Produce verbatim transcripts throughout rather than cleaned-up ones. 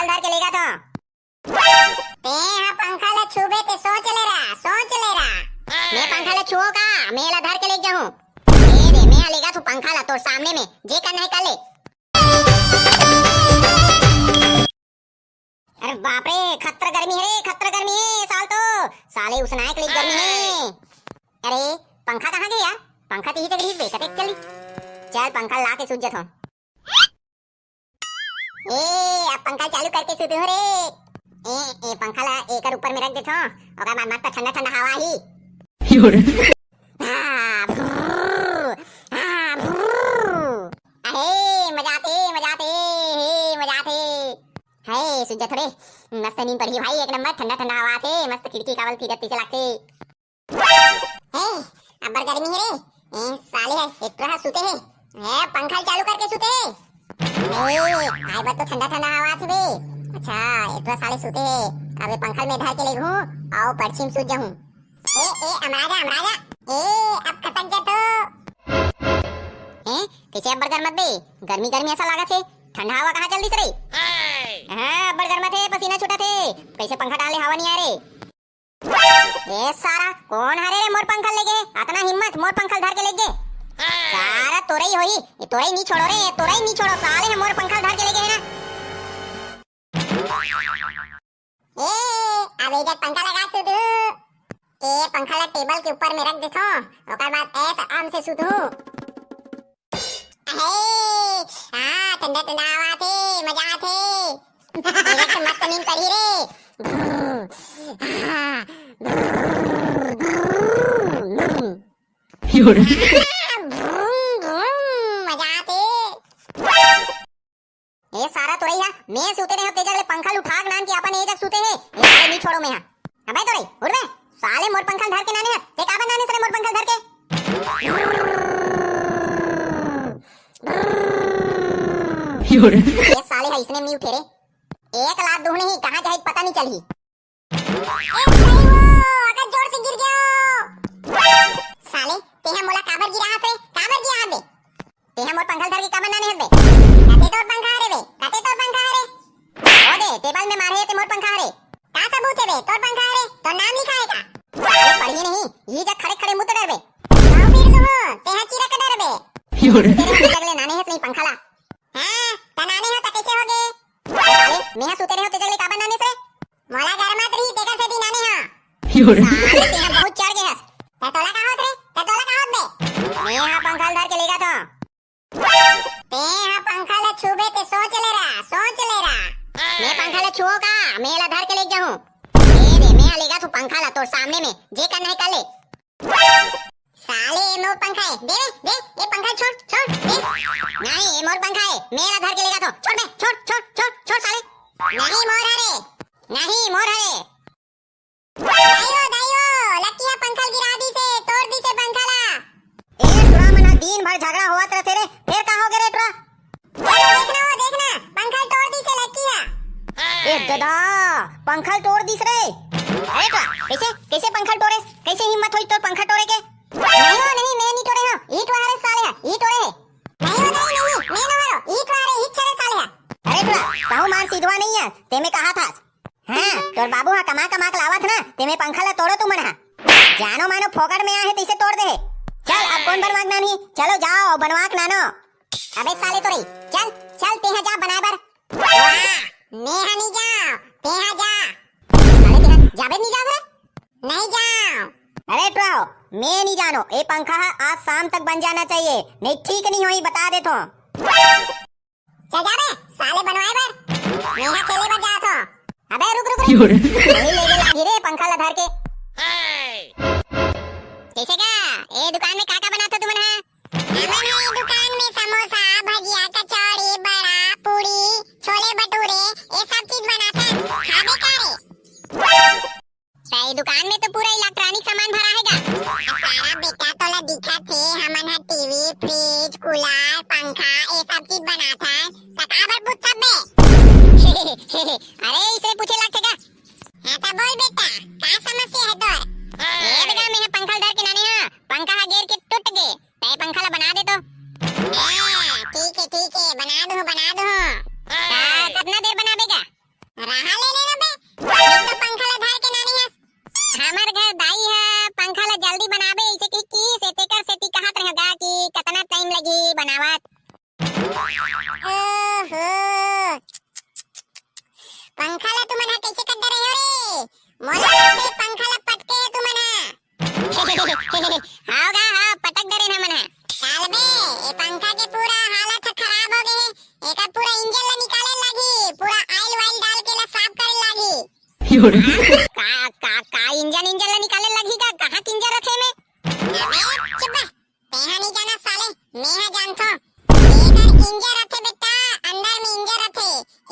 धर के लेगत हों। तें ह पंखा ल छूबे ते सोच ले रा, सोच ले रा। मैं पंखा ल छुओं का? मैं एला धर के लेग जाहूं। ए दे, मैं लेगत हों पंखा ल तोर सामने में, जे करना हे कर ले। अरे बाप रे, खतरा गर्मी हे रे, खतरा गर्मी हे साल तो। साले उसनाए के लिए गर्मी हे। अरे पंखा कहां गे यार? पंखा तो इही जगह रहिस बे, कतेक चली। चल पंखा ला के सूत जथों। ए, अब पंखा चालू करके सुतहूं रे। ए, ए पंखा ला एकर ऊपर में रख देथों, ओकर बाद मस्त ठंडा ठंडा हवा आही। यो रे। हाँ, भ्रू, हाँ, भ्रू। अहे, मजा आथे, मजा आथे, हे, मजा आथे। हे, सुत जथों रे, मस्त नींद पड़ही भाई, एक नंबर ठंडा ठंडा हवा आथे, मस्त खिड़की कावल फिरत तइसे लागथे। हे, अब्बड़ गर्मी हे रे। ए, साले हे, ए टुरा ह सुते हे। हे, पंखा ल चालू करके सुते हे। हे, आए बर तो ठंडा ठंडा हवा आथे बे। अच्छा, ए टुरा साले सुते हे। अबे पंखा ल मैं धर के लेगहूं, अउ परछी म सुत जाहूं। ए, ए, अमराजा, अमराजा। ए, अब खसक जा तो। ए, कइसे अब्बड़ गरमत बे? गर्मी गर्मी असन लागत हे। ठंडा हवा कहां चल दिस रे? हां, अब्बड़ गरमत हे, पसीना छूटत हे। कइसे पंखा डाले हवा नइ आए रे? ए सारा, कोन हरे रे मोर पंखा ल लेगे? अतना हिम्मत, मोर पंखा ल धर के लेगे? सारा तोरई होही, ए तोरई नी छोड़ों रे, ए तोरई नी छोड़ों, साले ह मोर पंखा ल धर के लेगे हे ना। ए, अब एजग पंखा लगा सुतहूं। ए पंखा ला टेबल के ऊपर में रख देथों, ओकर बाद ऐस आराम से सुतहूं। अहे, हाँ, ठंडा ठंडा हवा आथे, मजा आथे। एजग तो मस्त नींद पड़ही रे। यो रे। मजा आथे। ए सारा तोरई हा, मैं सुते रहेंव तेजग ले पंखा ल उठा के नान के अपन एजग सुते हे। ए साले नी छोड़ों मैं हा। अबे तोरई, उठ बे। साले मोर पंखा ल धर के नाने हस, ते काबर नाने हस रे मोर पंखा ल धर के? यो रे। ए साले हा अइसने नी उठे रे। एक लात दुहूं नहीं, कहां जाही पता नी चलही। ए भाई वो, अगर जोर से गिर गयो। साले, तेहा मोला काबर गिराहस रे? काबर गिराहस बे? तेहा मोर पंखा ल धर के काबर नाने हस बे? कते तोर पंखा हरे बे? कते तोर पंखा हरे? ओ दे, टेबल में मारे हे ते मोर पंखा हरे। का सबूत हे बे? तोर पंखा हरे? तोर नाम लिखा हे का? साले पढ़ही नहीं, इही जग खड़े खड़े मुत डरबे। पाँव पीट दूंहूं, तेहा चिरक डरबे। यो रे। तेरे जग ले नाने हस नहीं पंखा ला। हां, त नाने हों त कइसे होगे? साले, मेहा सुते रहेंव तेजग ले काबर नानेस रे? मोला गरमात रही, तेकर सेती नाने हों। यो रे। साले, तेहा बहुत चढ़ गे हस। त तोला का होत रे? त तोला का होत बे? मेहा पंखा ल धर के लेगत हों। तेहा पंखा ल छूबे ते सोच ले रा, सोच ले रा। मैं पंखा ल छुओं का? मैं एला धर के लेग जाहूं। ए दे, मैं लेगत हों पंखा ल तोर सामने में, जे करना हे कर ले। साले, ए मोर पंखा हे। दे, दे, ए पंखा छोड़, छोड़, दे। नहीं, ए मोर पंखा हे। मैं एला धर के लेगत हों। छोड़ बे, छोड़, छोड़, छोड़, छोड़ साले। नहीं मोर हरे। नहीं मोर हरे। दाई हो, दाई हो, लक्की हा पंखा ल गिरा दिसे, तोड़ दिसे पंखा ला। ए टुरा मन हा दिन भर झगड़ा होवत रथे रे, फेर का होगे रे टुरा? ए दे, देखना वो, देखना, पंखा ल तोड़ दिसे लक्की हा। ए ददा, पंखा ल तोड़ दिस रे। अरे टुरा, कइसे, कइसे पंखा ल टोरेस? कइसे हिम्मत होइस तोर पंखा टोरे के? नहीं वो, नहीं, मैं नी टोरे हों। इही टुरा हरे साले हा, इही टोरे हे। नहीं वो, नहीं, नहीं, मैं नो हरों, इही टुरा हरे, इही छरे साले हा। अरे टुरा, तहूं मार सिधवा नहीं हे, तेमे कहाथस। हां, तोर बाबू हा कमा कमा के लावत ना, तेमे पंखा ल तोड़ो तुमन हा। जानो मानो फोकट में आहे तइसे तोड़ दे हे। चल, अब कोन बनवा के नानही? चलो जाओ, बनवा के नानो। अबे साले तोरई, चल, चल, तेहा जा बनाए बर। वाह, मेहा नी जांव, तेहा जा। साले तेहा जाबे नी जाव रे? नहीं जांव। अरे टुरा, मैं नी जानों, ए पंखा हा आज शाम तक बन जाना चाहिए, नहीं ठीक नी होही, बता देथों। चल जा बे, साले बनवाए बर। मेहा खेले बर जात हों। अबे रुक, रुक, रुक। क्यों रे? नहीं लेगे लागी रे पंखा ला धर के। कइसे का? ए दुकान में का का बनात हो तुमन हा? हमन हा ए दुकान में समोसा, भजिया, कचौड़ी, बड़ा, पूड़ी, छोले भटूरे, ये सब चीज बनाथन। खाबे का रे? त ए दुकान में तो पूरा इलेक्ट्रॉनिक सामान भरा हे गा। सारा बेटा तोला दिखत हे, हमन ह टीवी, फ्रिज, कूलर, पंखा, ये सब चीज बनाथन, त काबर पूछत बे? अरे, इसे पूछे लागथे का? हाँ, त बोल बेटा, का समस्या हे तोर? ए बेटा, मैं ह पंखा ल धर के नाने हा, पंखा ह गिर के टूट गे, त ए पंखा ला बना दे तो। हाँ, ठीक हे, ठीक हे, बना दूँ, बना दूँ। त कतना देर बनाबे गा? का, का, का इंजन, इंजन ला निकाले लगही का? कहाँ के इंजन रथे में? अबे चुप बे, तेहा नहीं जाना साले, मेहा जानथो। एकर इंजन रथे बेटा, अंदर में इंजन रथे।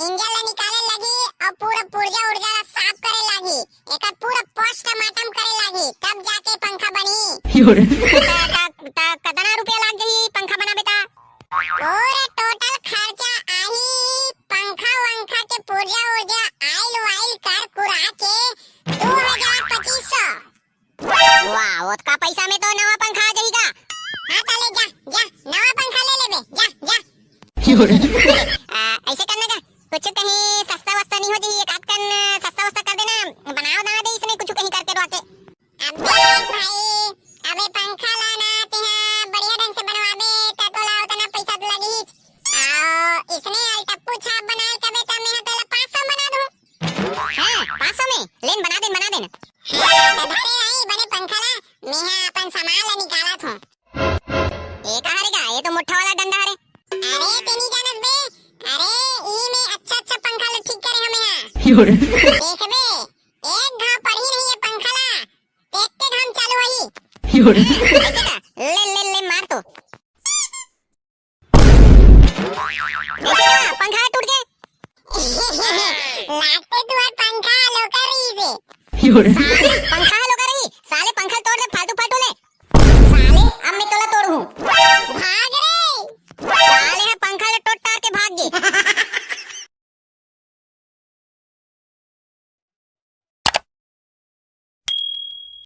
इंजन ला निकाले लगही अउ पूरा पुर्जा उर्जा ला साफ करे लगही। एकर पूरा पोस्टमार्टम करे लगही, तब जाके पंखा बनही। त, त, त कतना रुपया लाग जाही पंखा बनाबे त? पूरा टोटल खर्चा आही, पंखा वंखा के पुर्जा उर्जा, आइल वाइल कर कुरा के दू हजार पच्चीस सौ। वाह, ओतका पैसा में तो नवा पंखा आ जाही का? हाँ, त ले जा, जा, नवा पंखा ले लेबे, जा, जा। आ, ऐसे करना का, कुछ कहीं सस्ता वस्ता नहीं हो जाही, एक आध कन सस्ता वस्ता कर देना, बनाओ ना दे इसने कुछ कहीं करके रखे। अबे भाई, अबे पंखा ला ना, तेहा बढ़िया ढंग से बनवाबे, त तोला उतना पैसा तो लगही। आओ, इसने अलटप्पू छाप बनाए कबे, त मैं तोला पाँच सौ बना दूँ। हाँ, पाँच सौ में? लेन, बना देन, बना देन। हाँ, त धरे रही बने पंखा ला, मेहा अपन सामान ला निकालत हूँ। ए का हरे का? ए तो मोट्ठा वाला डंडा हरे। अरे, ते नहीं जानत बे? अरे, ई में अच्छा अच्छा पंखा ला ठीक करे हमें यहाँ। देखबे, एक घाव पड़ी नहीं ये पंखा ला, देख के घाम चालू होही। ऐसे का? ले, ले, ले, मार तो। ऐसे का? पंखा टूट गए। लागते तुहर पंखा लोकर रही से। साला